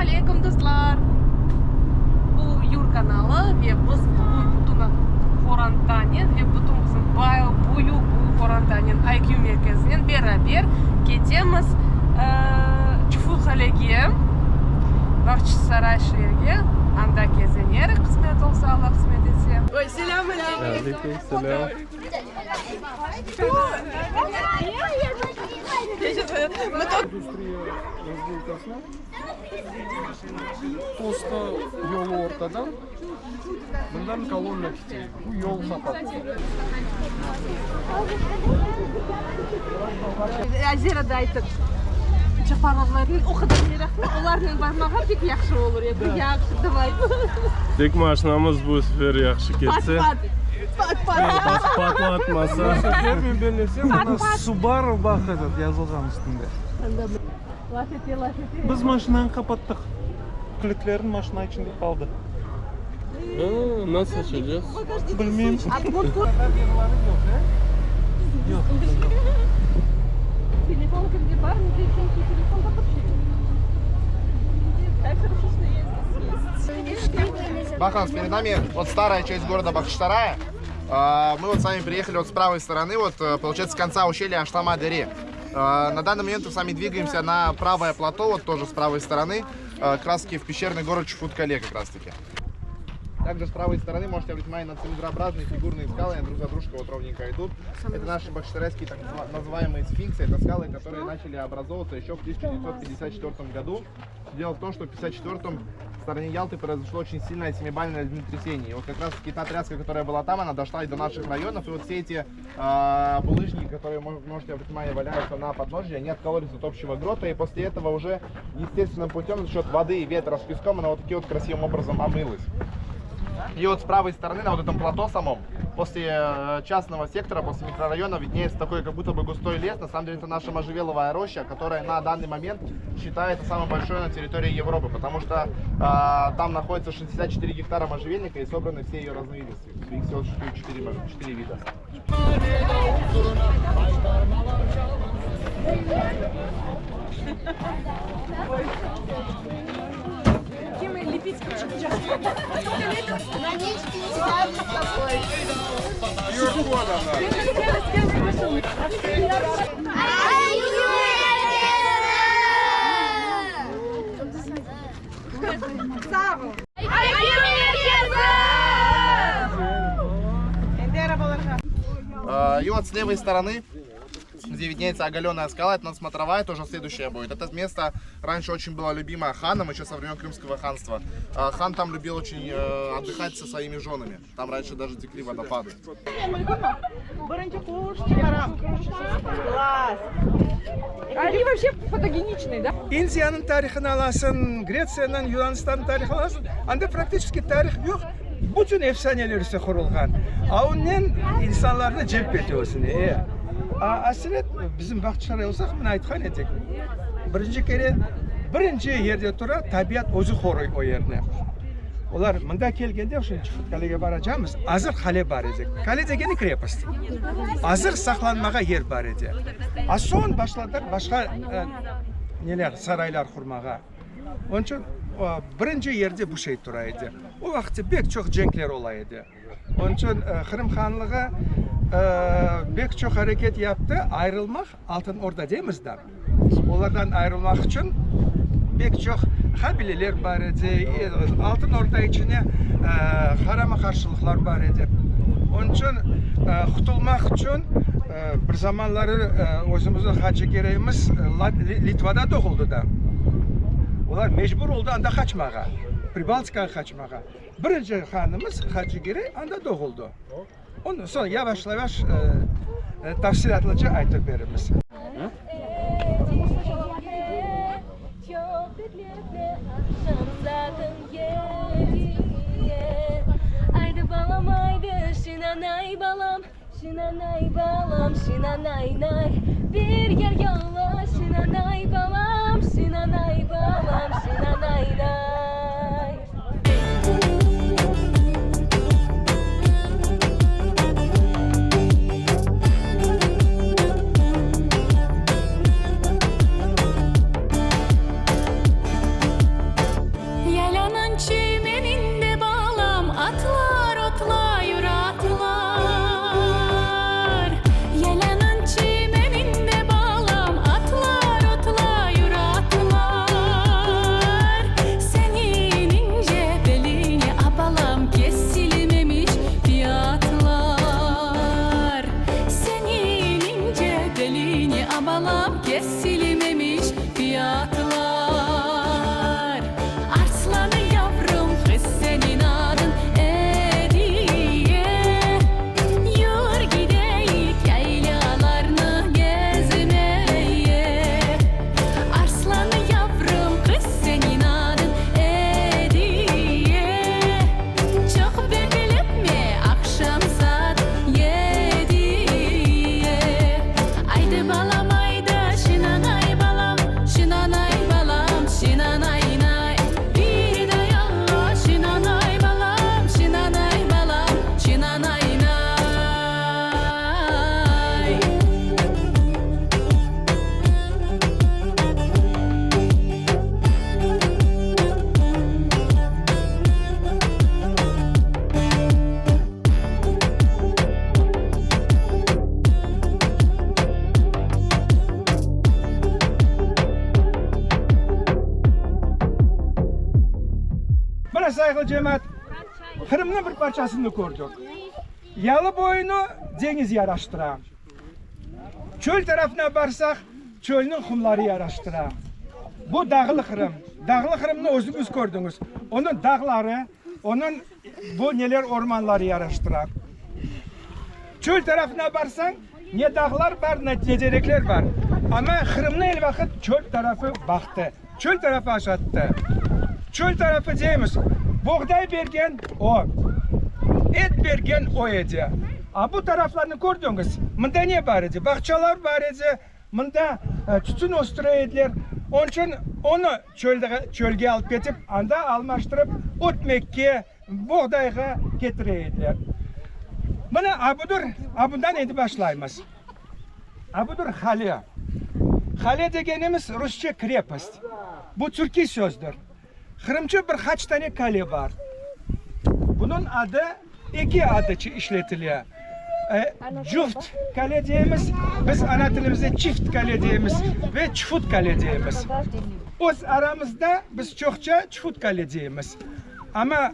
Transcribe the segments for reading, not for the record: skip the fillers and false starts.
Selâm aleyküm, dostlar! Bu Yur kanalı ve biz bugün bütün qorantanen ve bütün bizim büyük büyük qorantanen IQ merkezinen beraber ketemiz Çufut Qalege, Bağçasaray şeerge, anda kezinerik, qısmet olsa, Alla qısmet etse. Oy, selâm aleyküm! Aleyküm selâm! İndustriya razvilkasına Posta yolu ortadan, mından kolonna kete, bu yol qapattı. Azera da ayttı, Çaparovlarnıñ o qadar meraqlı, olarnen barmağa pek yahşı olur edi. Yahşı, davay. Tek maşinamız bu sefer yahşı ketse. Pat-pat, pat-pat. Patlatmasa. Bu sefer men bellesem, mına Subaru baq etot yazılğan üstünde. Laf ete, laf ete. Biz maşinanı qapattıq. Klütlerin maşina içinde qaldı. A, nasıl açacağız? Bilmeyim. Telefon kimde bar, telefon Так хорошо, что я здесь есть. Баханс, перед нами вот старая часть города Бахчисарая. Мы вот с вами приехали вот с правой стороны, вот э, получается с конца ущелья Ашлама-Дере. На данный момент мы с вами двигаемся на правое плато, вот тоже с правой стороны, э, как раз таки в пещерный город Чуфут-Кале как раз таки. Также с правой стороны можете обратить внимание на цилиндрообразные фигурные скалы, они друг за дружкой вот ровненько идут. Это наши бахчисарайские так называемые сфинксы, это скалы, которые начали образовываться еще в 1954 году. Дело в том, что в 1954 в стороне Ялты произошло очень сильное семибалльное землетрясение. И вот как раз таки та тряска, которая была там, она дошла и до наших районов. И вот все эти э, булыжники, которые, можете обратить внимание, валяются на подножье, они откололись от общего грота. И после этого уже естественным путем за счет воды и ветра с песком она вот таким вот красивым образом омылась. И вот с правой стороны, на вот этом плато самом, после э, частного сектора, после микрорайона виднеется такой как будто бы густой лес. На самом деле это наша можжевеловая роща, которая на данный момент считается самой большой на территории Европы, потому что э, там находится 64 гектара можжевельника и собраны все ее разновидности. Их всего существует 4, 4 вида. И вот с левой стороны где виднеется оголенная скала, это надсмотровая, тоже следующая будет. Это место раньше очень было любимое ханом, еще со времен Крымского ханства. Хан там любил очень э, отдыхать со своими женами. Там раньше даже текли водопады. Они вообще фотогеничные, да? Indiyanıñ tarihını alasıñ, Gretsiyanıñ, Yunanistannıñ tarihını alasıñ, anda praktiçeskiy tarih yoq, bütün efsaneler üstüne qurulğan. A onen insanlarnı celp ete özüne, e. A asret, bizim Bağçasaray olsaq, mına aytqan edik, birinci kere birinci yerde tura, tabiat özü qoruy o yerni. Olar mında kelgende, şimdi Çufut Qalege baracamız, azır qale bar edi. Qale degeni krepost. Azır saqlanmağa yer bar edi. A soñ başladılar başqa neler, saraylar qurmağa. Onıñ içün birinci yerde bu şey tura edi. O vaqıtte pek çoq cenkler ola edi. Onıñ içün Qırım hanlığı pek çoq areket yaptı, ayırılmaq, Altın Orda deymiz da, olardan ayırılmaq içün pek çoq qabileler bar edi, Altın Orda içine qarama-qarşılıqlar bar edi. Onıñ içün qutulmaq içün bir zamanları özümizniñ Hacı Gereyimiz Litvada doğuldı da. Olar mecbur oldı anda qaçmağa, Pribaltikağa qaçmağa. Birinci hanımız Hacı Gerey anda doğuldı. Ondan soñ yavaş-yavaş tafsilâtlıca aytıp beremiz. Mına, sayğılı cemaat, Qırımnıñ bir parçasını kördik. Yalı boyunı deñiz yaraştıra. Çöl tarafına barsaq, çölniñ qumları yaraştıra. Bu dağlı Qırım. Dağlı Qırımnı özüñiz kördiñiz. Onıñ dağları, onıñ bu neler ormanları yaraştıra. Çöl tarafına barsañ, ne dağlar bar, ne terekler bar. Amma Qırımnı el vaqıt çöl tarafı baqtı, çöl tarafı aşattı. Çöl tarafı deymiz, boğday bergen o, et bergen o edi. A bu taraflarnı kördiñiz, mında ne bar edi? Bağçalar bar edi, mında tütün östüre ediler. Onıñ içün onı çölge alıp ketip, anda almaştırıp, ötmekke, Boğdayğa ketire ediler. Mına abudır, abundan endi başlaymız. Abudır hale. Hale degenimiz rusça krepost. Bu türkiy sözdir. Qırımca bir qaç tane kale bar. Bunıñ adı eki adı işletile. Cüft kale deymiz, biz ana tilimizde çift kale deymiz ve çufut kale deymiz. Öz aramızda biz çoqça çufut kale deymiz. Amma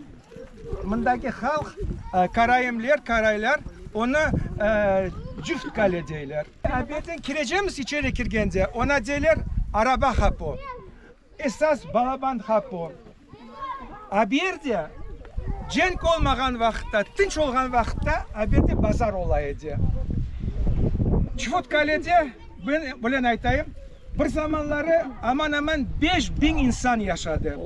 mındaki halq, karaimler, karaylar onı cüft kale deyler. Abeden kirecemiz, içeri kirgende, ona deyler araba qapu, esas balaban qapu. A bu yerde cenk olmağan vaqıtta, tınç olğan vaqıtta a bu yerde bazar ola edi. Çufut Kalede, ben böyle aytayım, bir zamanları aman-aman 5000 insan yaşadı.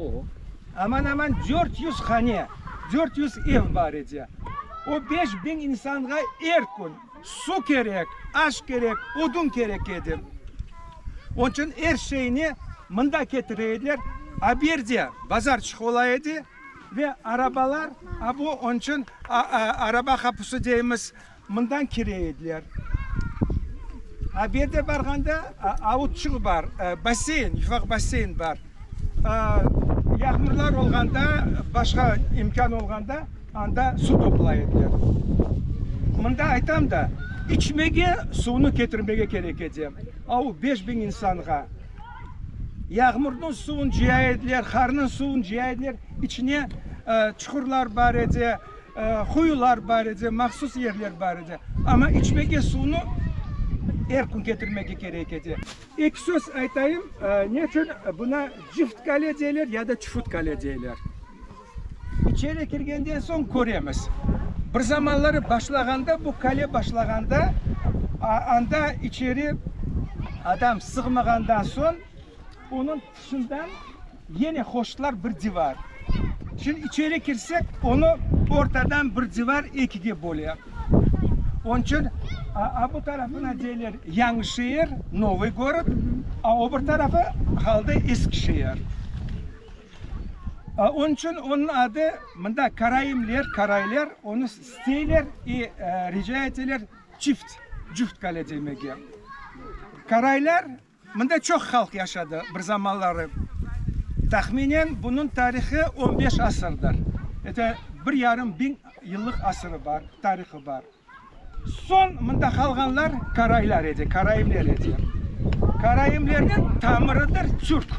Aman-aman 400 hane, 400 ev bar edi. O 5000 insanğa er kün su kerek, aş kerek, odun kerek edi. Onıñ içün er şeyni mında ketire ediler. A bu yerde bazarçıq ola edi ve arabalar, a bu onıñ içün araba qapusı deymiz, mından kire ediler. A bu yerde barğanda avutçıq bar, basseyn, ufaq basseyn bar. Yağmurlar olğanda, başqa imkân olğanda, anda suv toplay ediler. Mında aytam da, içmege suvnı ketirmege kerek edi, a o 5000 insanğa. Yağmurnıñ suvun cıya ediler, qarnıñ suvun cıya ediler, içine çuqurlar bar edi, Quyular bar edi, mahsus yerler bar edi, amma içmege suvnı er kün ketirmege kerek edi. Eki söz aytayım, ne içün buna Cift kale deyler ya da Çufut kale deyler. İçeri kirgenden soñ köremiz. Bir zamanları başlağanda, bu kale başlağanda, anda içeri adam sığmağandan soñ, onıñ tışından Yene qoştılar bir divar. Şimdi içeri kirsek, onı ortadan bir divar ekige böle. Onıñ içün a bu tarafına deyler Yañı şeer, Novıy gorod, a o bir tarafı qaldı Eski şeer. Onıñ içün onıñ adı mında karaimler, karaylar onı isteyler i rica eteler çift, cüft kale demege. Karaylar Mında çoq halq yaşadı bir zamanları. Tahminen bunıñ tarihı on beş asırdır. Ete, bir yarım biñ yıllıq asırı bar, tarihı bar. Soñ mında qalğanlar karaylar edi, karaimler edi. Karaimlerniñ tamırıdır türk.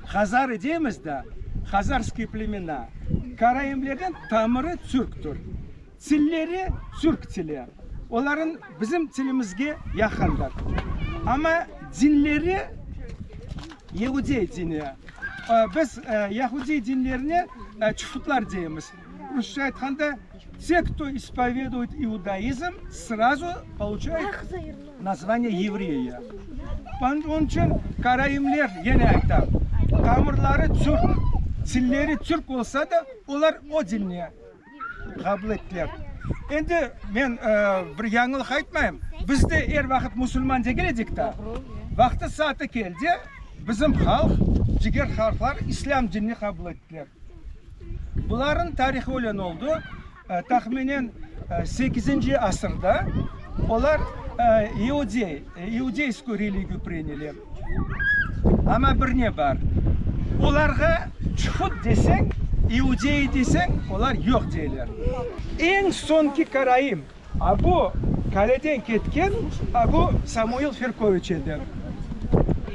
Hazarı deymiz da, hazarskiy plemena. Karaimlerniñ tamırı türktir. Tilleri türk tili, olarıñ bizim tilimizge yaqındır. Amma dinleri yeudey dini. Biz yahudiy dinlerine çufutlar deymiz. Rusça aytqanda, te, kto ispoveduet iudaizm, srazu poluçayet nazvaniye yevreya. Onıñ içün karaimler, yene aytam, tamırları türk, tilleri türk olsa da, olar o dinni Qabul ettiler. Endi men bir yañılıq aytmayım, biz de er vaqıt musulman degil edik da. Vaqtı-saatı keldi, bizim halq, diger halqlar islâm dinini qabul ettiler. Bularnıñ tarihı öyle oldı, tahminen sekizinci asırda olar iudey, iudeyskuyu religiyu prinyali. Amma bir ne bar, olarğa çufut deseñ, iudey deseñ, olar yoq deyler. Eñ soñki karaim, a bu qaleden ketken, a bu Samuil Firkoviç edi.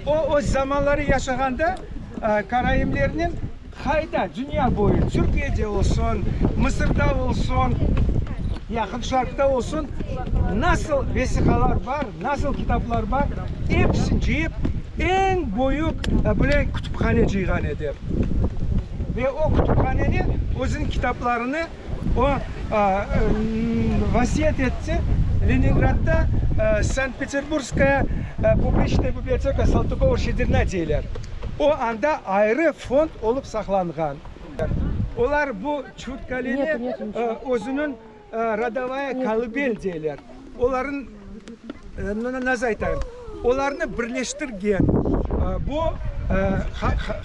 O, öz zamanları yaşağanda karaimlernen. Qayda, dünya boyu, Türkiyede olsun, Mısırda olsun, Yaqın Şarqta olsun, nasıl vesiqalar bar, nasıl kitaplar bar, episini cıyıp, eñ büyük böyle kütüphane cıyğan edi. Ve o kütüphaneni, özüniñ kitaplarını o vasiyet etti, Leningradda Sankt-Peterburgskaya publiçnaya biblioteka Saltıkova-Şçedrina deyler. O anda ayrı fond olıp saqlanğan. Olar bu Çufut Qaleni özüniñ rodovaya kolıbel deyler. Olarnıñ, nasıl aytayım, olarnı birleştirgen bu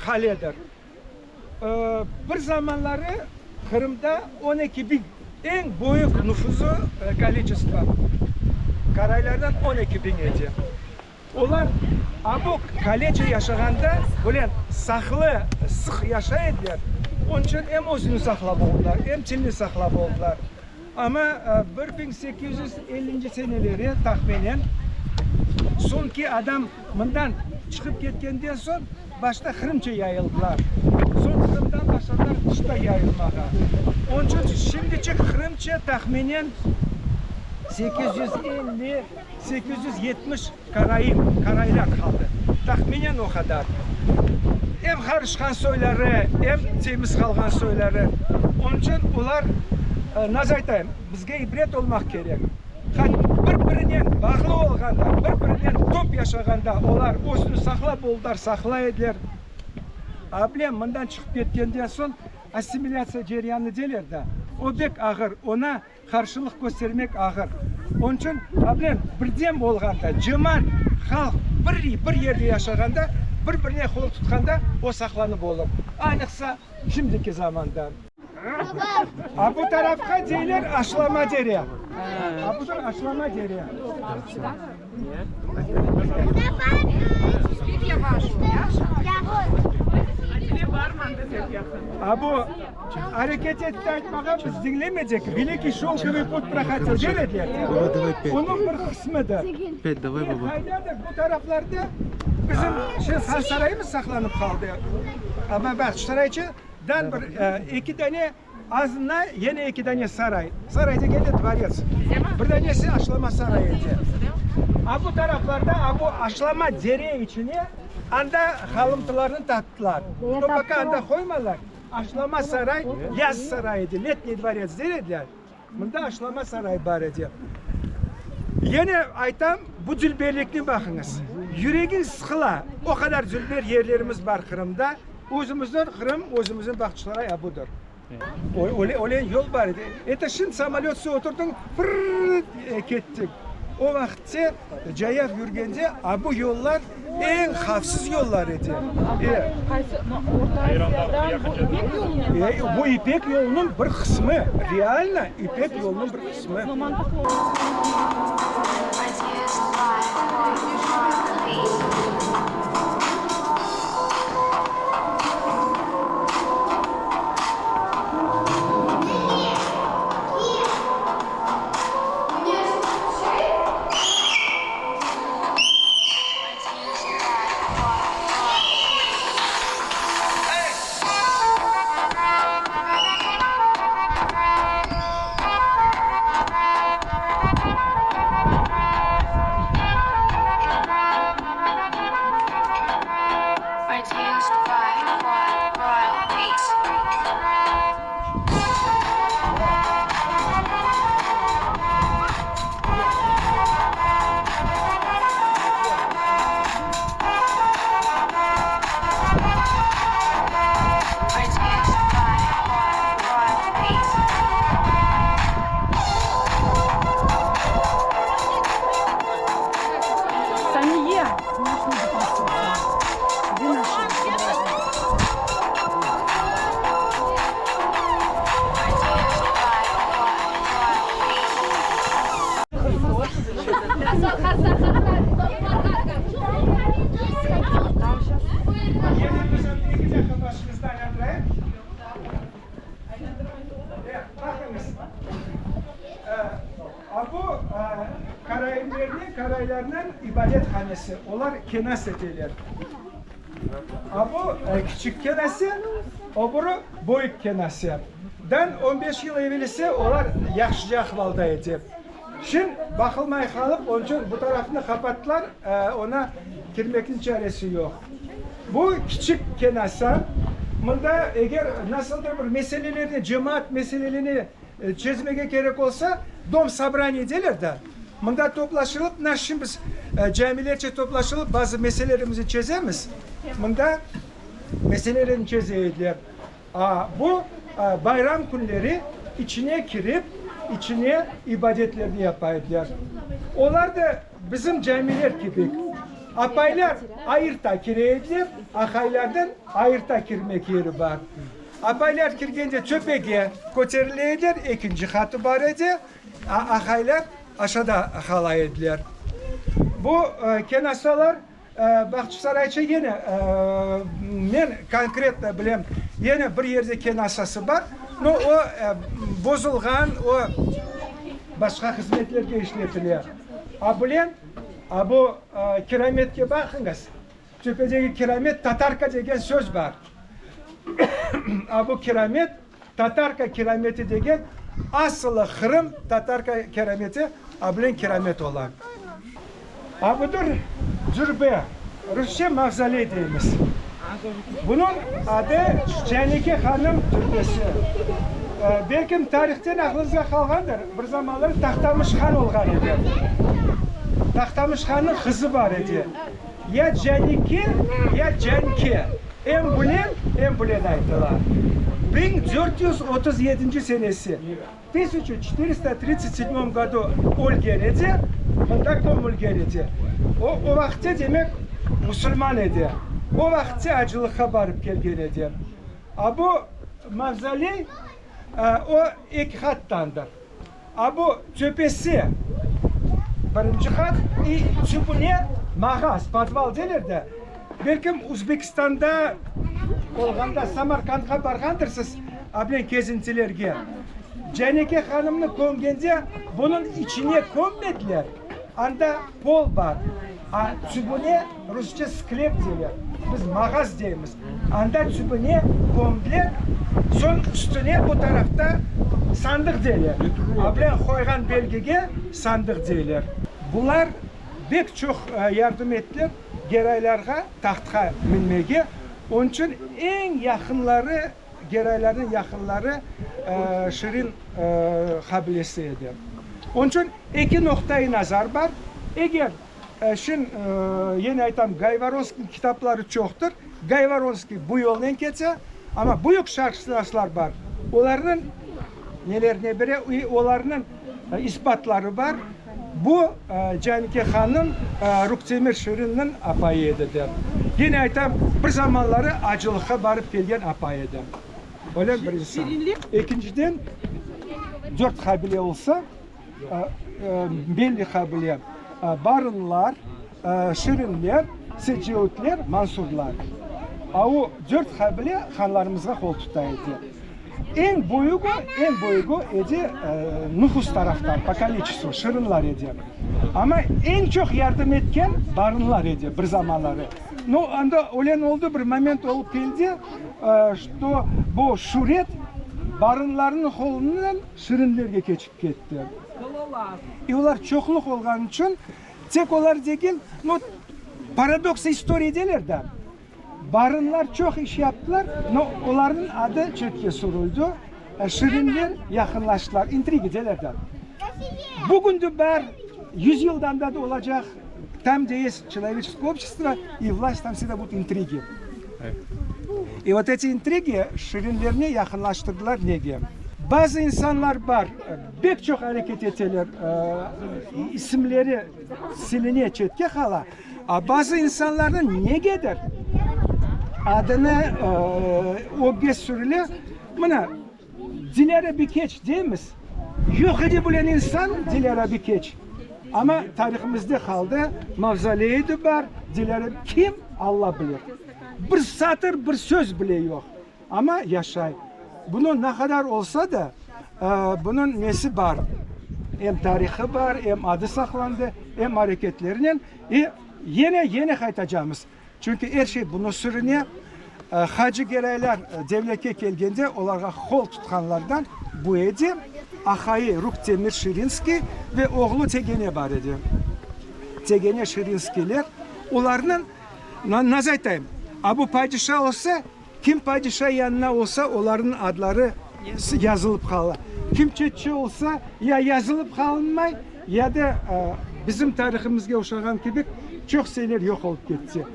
qaledir. Bir zamanları Qırımda 12 biñ, eñ büyük nufuzı, koliçestvo, qaraylardan 12 biñ edi. Olar abu qalece yaşağanda, böyle saqlı, sıq yaşay ediler, onıñ içün em özüni saqlap oldılar, em tilni saqlap oldılar. Amma 1850-nci seneleri tahminen soñki adam mından çıqıp ketkenden soñ başta qırımca yayıldılar, soñ Qırımdan başladılar tışta yayılmağa. Onıñ içün şimdiçik qırımca tahminen 850 870 karaim, karaylar qaldı. Tahminen o qadar. Em qarışqan soyları, em temiz qalğan soyları. Onıñ içün olar, nasıl aytayım, bizge ibret olmaq kerek. Bir-birinen bağlı olğanda, bir-birinen top yaşağanda olar özüni saqlap oldılar, saqlay ediler. Ablem mından çıqıp ketkenden soñ assimilâtsiya ceryanı deyler da, o bek ağır, oña Qarşılıq köstermek ağır. Onıñ içün, abilen, birdem olğanda, cemaat, halq bir bir yerde yaşağanda, bir-birine qol tutqanda o saqlanıp olur. Aynıqsa, şimdiki zamanda. A bu tarafqa deyler Aşlama dere. A budır Aşlama dere. A bu areket etti aytmağa biz diñlemedik, Velikiy şelkovıy put prohodil der ediler. Onıñ bir qısmıdır. Ve qaydadır bu taraflarda bizim şey Han sarayımız saqlanıp qaldı. Amma Bağçasaraycıdan bir eki dane Azında yene eki dane saray, saray degende dvorets, bir danesi Aşlama sarayı edi. A bu taraflarda, a bu Aşlama dere içine anda qalımtılarnı taptılar. No poka anda qoymadılar. Aşlama saray yaz sarayı edi, letniy dvorets der ediler. Mında Aşlama saray bar edi. Yene aytam, bu dülberlikni baqıñız. Yüregiñ sıqıla, o qadar dülber yerlerimiz bar Qırımda. Özümizniñ Qırım, özümizniñ Bağçasaray a budır. Öyle, öyle yol bar edi. Endi şimdi samolötse oturdıñ, fırr kettiñ. O vaqıtte cayav yürgende a bu yollar eñ havfsız yollar edi. E. E, bu İpek yolunıñ bir qısmı, realno İpek yolunıñ bir qısmı. Baqıñız, a bu karaimlerniñ, karaylarnıñ ibadethanesi, olar kenas eteler. A bu kiçik kenase, o biri böyük kenase. Dan on beş yıl evelisi olar yahşıca ahvalda edi. Şin baqılmay qalıp, onıñ içün bu tarafnı qapattılar, ona kirmekniñ çaresi yoq. Bu kiçik kenasa, mında eger nasıldır bir meselelerni, cemaat meselelerini çezmege kerek olsa, dom sobraniye deyler da, mında toplaşılıp, na şin biz camilerce toplaşılıp bazı meselelerimizni çezemiz, mında meselelerini çeze ediler. A bu bayram künleri içine kirip, içine ibadetlerni yapa ediler. Olar da bizim camiler kibi, apaylar ayırta kire ediler, aqaylarnıñ ayırta kirmek yeri bar. Apaylar kirgende töpege köterile ediler, ekinci qatı bar edi, aqaylar aşağıda qala ediler. Bu kenasalar Bağçasarayça yine, men konkretno bilem, yine bir yerde kenasası bar, no o bozulğan, o başqa hızmetlerge işletile. A bilen, a bu kirametke baqıñız, töpedeki kiramet, tatarka degen söz bar. A bu kiramet, tatarka kirameti degen, asılı Qırım tatarka kirameti, a bilen kiramet ola. A budır cürbe, rusça mavzoley deymiz. Bunıñ adı Canike hanım türbesi. Belkim tarihten aqlıñızğa qalğandır, bir zamanları Tohtamış han olğan edi. Tohtamış hannıñ qızı bar edi. Ya Canike, ya Canke, em bunen, em bunen aytıla. 1437 senesi. Tısyaçu çetırista tridtsat sedmom godu ölgen edi, mında kömülgen edi. O, o vaqıtte, demek, musulman edi. O vaqıtte acılıqqa barıp kelgen edi. A bu mavzoley, o eki qattandır. A bu töpesi birinci qat i tübüne mağaz, podval deyler de. Belkim, Uzbekistanda olğanda Samarkandğa barğandırsız, ablen kezintilerge. Canike hanımnı kömgende bunıñ içine kömmediler, anda pol bar, a tübüne, rusça sklep deyler, biz mağaz deymiz, anda tübüne kömdiler, soñ üstüne bu tarafta sandıq deyler, ablen qoyğan belgige sandıq deyler. Bular bek çoq yardım ettiler. Geraylarğa tahtqa minmege, onıñ içün eñ yaqınları, Geraylarnıñ yaqınları Şirin qabilesi edi. Onıñ içün eki noqta-i nazar bar. Eger, şin, yine aytam, Gayvoronskiyniñ kitapları çoqtır, Gayvoronskiy bu yolnen kete, amma büyük şarqşınaslar bar, olarnıñ nelerine bire, olarnıñ isbatları bar. Bu, Canike hannıñ Ruktemir Şirinniñ apayı edi, dep. Yine aytam, bir zamanları acılıqqa barıp kelgen apay edi. Öyle bir insan. Ekinciden, dört qabile olsa, belli qabile, Barınlar, Şirinler, Seceutler, Mansurlar. A o dört qabile hanlarımızğa qol tuta edi. Eñ büyügi, eñ büyügi edi nufus taraftan, po koliçestvu, şırınlar edi. Amma eñ çoq yardım etken barınlar edi bir zamanları. No, anda ölen oldı, bir moment olıp keldi, çto bu şüret barınlarnıñ qolundan şırınlerge keçip ketti. İ olar çoqluq olğan içün, tek olar degil, no, paradoks istoriya deyler da. Barınlar çoq iş yaptılar, no olarnıñ adı çetke sürüldi, şirinler yaqınlaştılar, intriga deler da. Bugün de bar, yüz yıldan da olacaq, tam de est çeloveçeskoye obşçestvo i vlast, tam vsegda budut intrigi. I vot eti intrigi şirinlerni yaqınlaştırdılar nege? Bazı insanlar bar, bek çoq areket eteler, isimleri siline, çetke qala. A bazı insanlarnıñ negedir adını ögge sürüle. Mına, Dilâra Bikeç deymiz, yoq edi bilen insan Dilâra Bikeç. Amma tarihımızda qaldı, mavzoleyi de bar, Dilâra kim, Alla bilir. Bir satır, bir söz bile yoq, amma yaşay. Bunı ne qadar olsa da, bunıñ nesi bar, em tarihı bar, em adı saqlandı, em areketlerinen. E, yine, yine qaytacamız. Çünki er şey bunı sürüne. Hacı Geraylar devletke kelgende olarğa qol tutqanlardan bu edi, aqayı Ruktemir Şirinskiy ve oğlu Tegene bar edi. Tegene Şirinskiyler, olarnıñ, nasıl aytayım, a bu padişa olsa, kim padişa yanına olsa, olarnıñ adları yazılıp qala. Kim çetçe olsa, ya yazılıp qalınmay, ya da bizim tarihimizge oşağan kibi çoq şeyler yoq olıp ketti.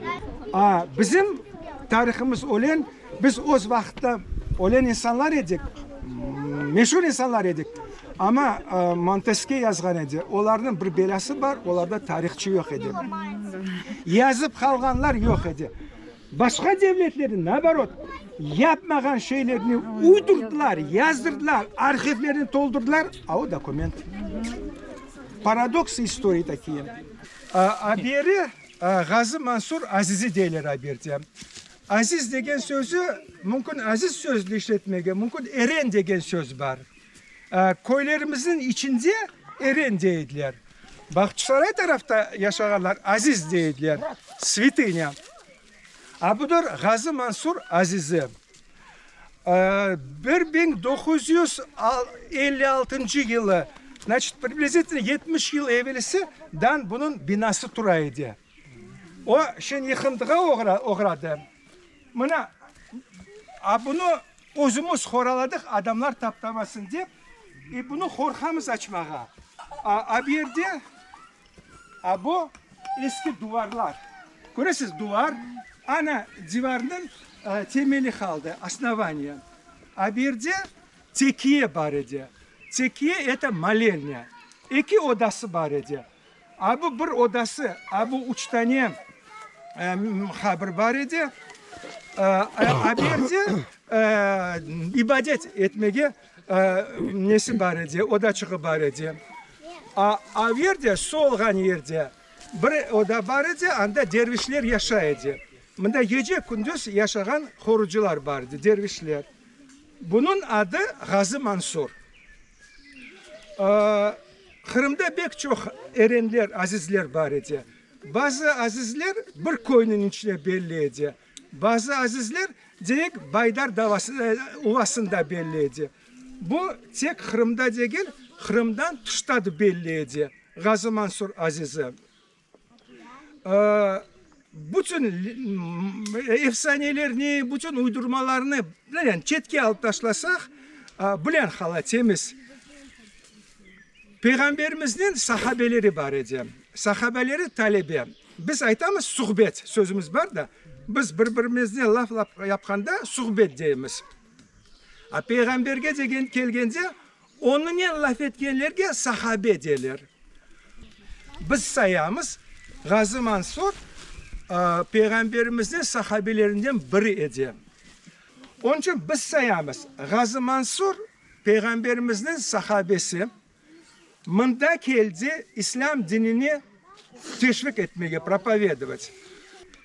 A bizim Tarihımız ölen, biz öz vaqıtta ölen insanlar edik, meşur insanlar edik. Amma Monteske yazğan edi, olarnıñ bir belâsı bar, olarda tarihçı yoq edi. Yazıp qalğanlar yoq edi. Başqa devletleri, naoborot, yapmağan şeylerni uydurdılar, yazdırdılar, arhivlerni toldurdılar, a o dokument. Paradoks istorii takiye. Haberi Ğazı Mansur Azizi deyler aberde. Aziz degen sözü mümkün aziz sözüni işletmege mümkün, eren degen söz bar. Köylerimizniñ içinde eren dey ediler. Bağçasaray tarafta yaşağanlar aziz dey ediler, svâtınya. A budır Ğazı Mansur Azizi. 1956 yılı, znaçit, priblizitelno 70 yıl evelsi dan bunıñ binası tura edi. O, şimdi yıqıntığa oğradı. Mına, a bunı özümiz horaladıq, adamlar taptamasın dep, i bunı qorqamız açmağa. A bu yerde, a bu eski duvarlar. Köresiz, duvar, ana divarnıñ temeli qaldı, osnovaniye. A bu yerde tekiye bar edi. Tekiye, eto molelnâ. Eki odası bar edi. A bu bir odası, a bu üç tane qabir bar edi. A bu yerde ibadet etmege nesi bar edi, odaçığı bar edi. A bu yerde, su olğan yerde bir oda bar edi, anda dervişler yaşay edi. Mında gece-kündüz yaşağan qorucılar bar edi, dervişler. Bunıñ adı Ğazı Mansur. Qırımda pek çoq erenler, azizler bar edi. Bazı azizler bir köyniñ içinde belli edi. Bazı azizler deyik Baydar davası, uvasında belli edi. Bu tek Qırımda degil, Qırımdan tışta da belli edi, Ğazı Mansur azizi. Bütün efsanelerni, bütün uydurmalarnı yani çetke alıp taşlasaq, bilen hala temiz. Peyğamberimizniñ sahabeleri bar edi. Sahabeleri talebe. Biz aytamız suhbet sözümiz bar da, biz bir-birimiznen laf yapqanda suhbet deymiz. A Peyğamberge degen kelgende, onıñnen laf etkenlerge sahabe deyler. Biz sayamız, Ğazı Mansur Peyğamberimizniñ sahabelerinden biri edi. Onıñ içün biz sayamız, Ğazı Mansur Peyğamberimizniñ sahabesi, mında keldi İslâm dinini teşviq etmege, propovedovat.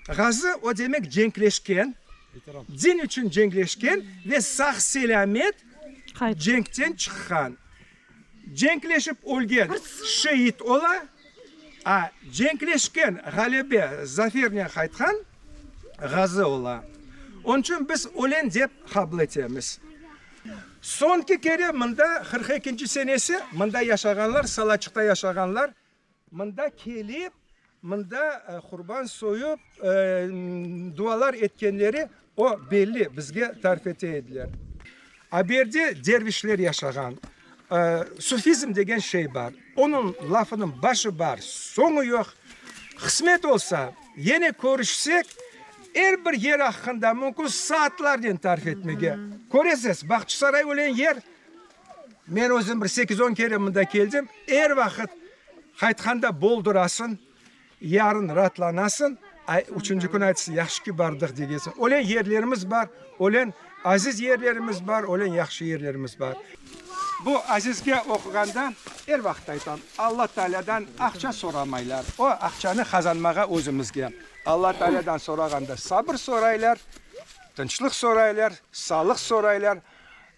Ğazı, o demek cenkleşken, din içün cenkleşken ve sağ-selâmet cenkten çıqqan. Cenkleşip ölgen şeit ola, a cenkleşken, ğalebe, zafernen qaytqan ğazı ola. Onıñ içün biz ölen dep qabul etemiz. Soñki kere mında 42-nci senesi mında yaşağanlar, Salaçıqta yaşağanlar mında kelip, mında qurban soyup, dualar etkenleri o belli, bizge tarif ete ediler. A bu yerde dervişler yaşağan. Sufizm degen şey bar. Onıñ lafınıñ başı bar, soñu yoq. Qısmet olsa, yene körüşsek, er bir yer aqqında mümkün saatlarnen tarif etmege. Köresiz, Bağçasaray ölen yer, men özüm bir sekiz-on kere mında keldim, er vaqıt qaytqanda boldurasıñ, yarın raatlanasıñ, üçünci kün aytasıñ, yahşı ki bardıq degensiñ. Ölen yerlerimiz bar, ölen aziz yerlerimiz bar, ölen yahşı yerlerimiz bar. Bu azizge oquğanda er vaqıt aytam, Alla Taalâdan aqça soramaylar, o aqçanı qazanmağa özümizge. Alla Taalâdan sorağanda sabır soraylar, tınçlıq soraylar, sağlıq soraylar.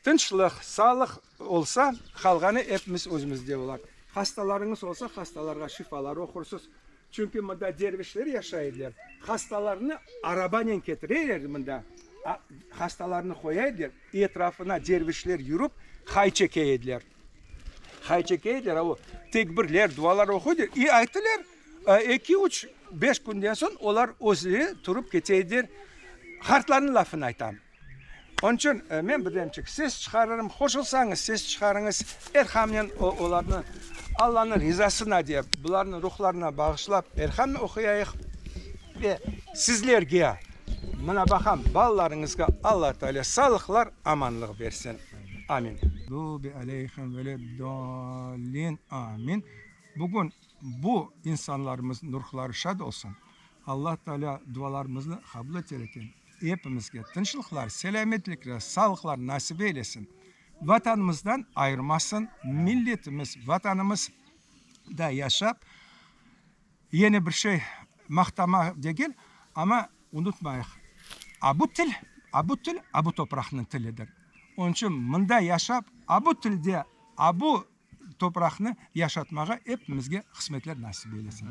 Tınçlıq, sağlıq olsa, qalğanı epimiz özümizde olar. Hastalarıñız olsa, hastalarğa şifalar oqursız. Çünki mında dervişler yaşay ediler. Hastalarnı arabanen ketireler mında. Hastalarnı qoya ediler, etrafına dervişler yürip, hay çeke ediler. Hay çeke ediler, o tekbirler, dualar oquy ediler. İ ayttılar, eki, üç, beş künden soñ olar özleri turıp kete ediler. Qartlarnıñ lafını aytam. Onıñ içün men birlemçik ses çıqarırım, qoşulsañız ses çıqarıñız, Elhamnen olarnı Allanıñ rizasına dep, bularnıñ ruhlarına bağışlap Elhamnı oquyayıq ve sizlerge, mına baqam, balalarıñızğa Alla Teala sağlıqlar, amanlıq bersin. Amin. Mağdubi aleyhim veled-dallin. Amin. Bugün bu insanlarımıznıñ ruhları şad olsun. Alla Teala dualarımıznı qabul eter eken. Epimizge tınçlıqlar, selâmetlikler, sağlıqlar nasip eylesin. Vatanımızdan ayırmasın, milletimiz, Vatanımız da yaşap, yeni bir şey maqtama degil, amma unutmayıq, a bu til, a bu til, a bu topraqnıñ tilidir. Onıñ içün mında yaşap, a bu tilde, a bu topraqnı yaşatmağa epimizge qısmetler nasip eylesin.